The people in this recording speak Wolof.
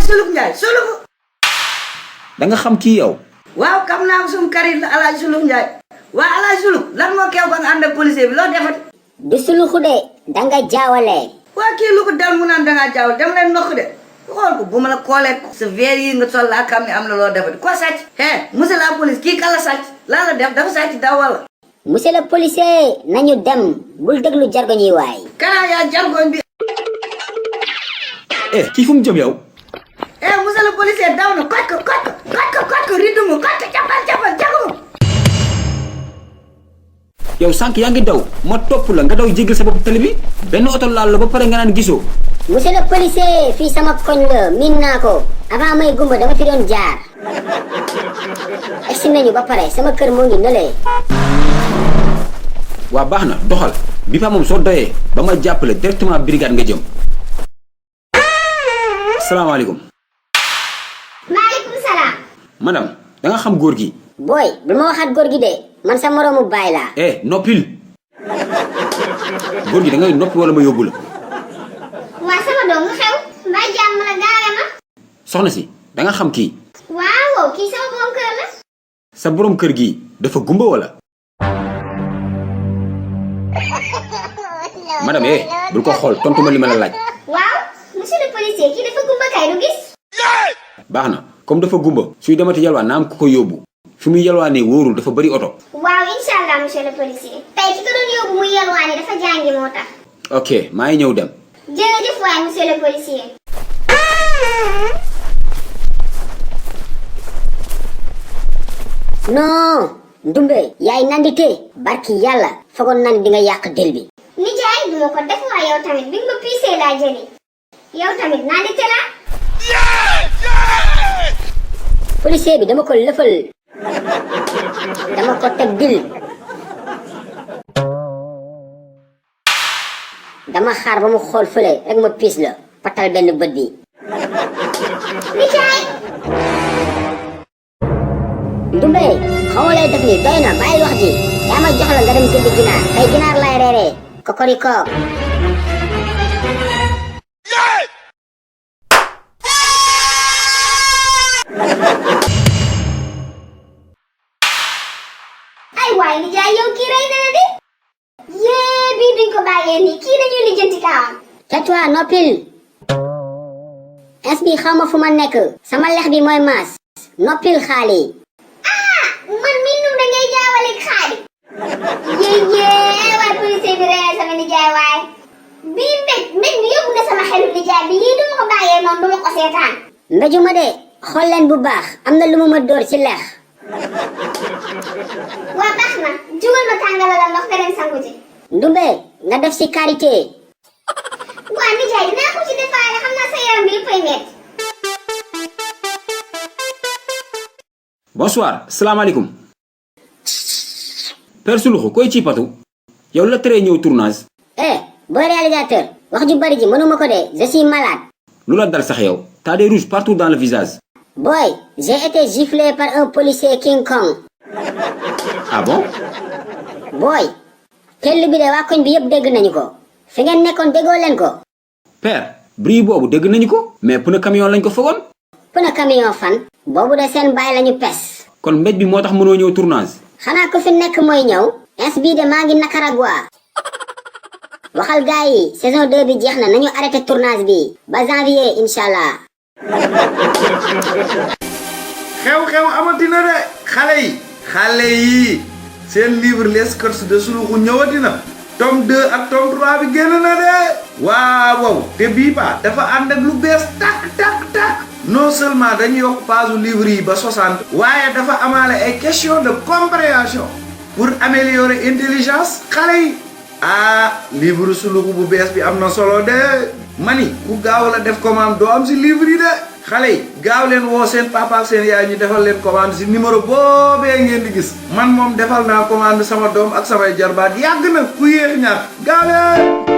suluk Njaay suluk. da nga xam kii yow. waaw kam naa sum karit la Alaaji Suluk Njaay. waa Alaaji Suluk lan moo keew ba nga ànd ak policier bi loo defati. du suluxu de danga jaawale. waa kii lu ko dal mu naan dangaa jaaw dem leen nokk de. xool ko bu ma la koolee sa verre yi nga sol laa xam ne am na loo defati ko sàcc. monsieur la police kii kan la sàcc laa la def dafa sàcc daw wala. monsieur le policier nañu dem bul déglu jargoñ yi waay. kanaa yaa jargoñ bi. kii fu mu jëm yow. monsieur le policier daw na koj ko ridumu koj ko capal jagumu. yow sànq yaa ngi daw ma topp la nga daw jéggal sa bopp tali bi benn oto laal la ba pare nga naan gisoo. monsieur le policier fii sama koñ la miin naa ko avant may gumba dama fi doon jaar. egsi nañu ba pare sama kër moo ngi nëlee. waa baax na doxal bi fa moom soo doyee ba ma jàppale directement brigade nga jëm. salaamaaleykum. maaleykum salaam. madame da nga xam góor gi. booy bul ma waxaat góor gi de man sa moroomu baay laa. noppil góor gi da ngay noppi wala ma yóbbu la. waa sama doom nga xew mbaa jàmm la gaare ma. soxna si da nga xam kii. waaw kii sama borom kër la. sa borom kër gi dafa gumba wala. madame bul ko xool tontu ma li ma la laaj. waaw monsieur le policier kii dafa gumba kay du gis. baax na comme dafa gumba suy demati yalwaan na am ku ko yóbbu fi muy yalwaanee wóorul dafa bari oto. waaw incha allah monsieur le policier. tey ki ko doon yóbbu muy yalwaane dafa jàngi moo tax. ok maa ngi ñëw dem. jërëjëf waay monsieur le policier. non Ndumbe yaay nandite barki yàlla fogoon nan di nga yàq del bi. nijaay du ma ko def waa yow tamit bi nga ma piisee laa jëli yow tamit nandite la. policier bi dama ko lëfal dama ko teg dil dama xaar ba mu xool fële rek ma piis la patal benn bët bi. nijaay. Ndumbe xaw ma lay def ni doy na bàyyi wax ji yaa ma jox la nga dem jënd ginaar tey ginaar lay reeree kokoriko. ay waay nijaay yow kii rey na la de. yee bii duñ ko bàyyee nii kii dañuy lijjanti kaawam. tais-toi noppil. es bi xaw ma fu ma nekk sama lex bi mooy maas noppil xaali. man mii nu da ngay jaawale xaali. yee waay policier bi rey sama nijaay waay. bii mbéj mi yóbbu na sama xelu nijaay bi lii duma ko bàyyee noonu duma ko seetaan. mbéjuma de xool leen bu baax am na lu mu ma dóor ci lex. waa baax na jugal ma tàngala la ndox nga dem sangu ji. Ndumbe nga def ci karité. waa nijaay dinaa ko ci defaale xam naa sa yaram bi yëppay metti. bonsoir salaamaaleykum. Père Suluxu koy ci patu. yow la tere ñëw tournage. booy réalisateur wax ju bari ji mënuma ko de je suis malade. lu la dal sax yow t'as des rouges partout dans le visage. boy j'ai été giflé par un policier King Kong. ah bon. boy tell bi de waa koñ bi yëpp dégg nañu ko fi ngeen nekkoon déggoo leen ko. père bruit boobu dégg nañu ko mais pneu camion lañ ko fogoon. pneu camion fan. boobu de seen baay lañu pes. kon mbéj bi moo tax mënoo ñëw tournage. xanaa ku fi nekk mooy ñëw. ins bii de maa ngi Nicaragua. waxal gars yi saison 2 bi jeex na nañu arrêté tournage bi ba janvier inshallah. xew-xew amatina de xale yi seen livre les sketchs de Suluxu ñëwatina tome 2 ak tome 3 bi génn na de waaw te bii ba dafa ànd ak lu bees tak non seulement dañu yokk page livre yi ba 60 waaye dafa amaale ay question de compréhension pour améliorer intelligence xale yi. livre Suluxu bu bees bi am na solo de mani ku gaaw la def commande doo am si livre yi de xale yi gaaw leen woo seen papa ak seen yaay ñu defal leen commande si numéro boobee ngeen di gis man moom defal naa commande sama doom ak samay jarbaat yàgg na ku yéex ñaar gaaw leen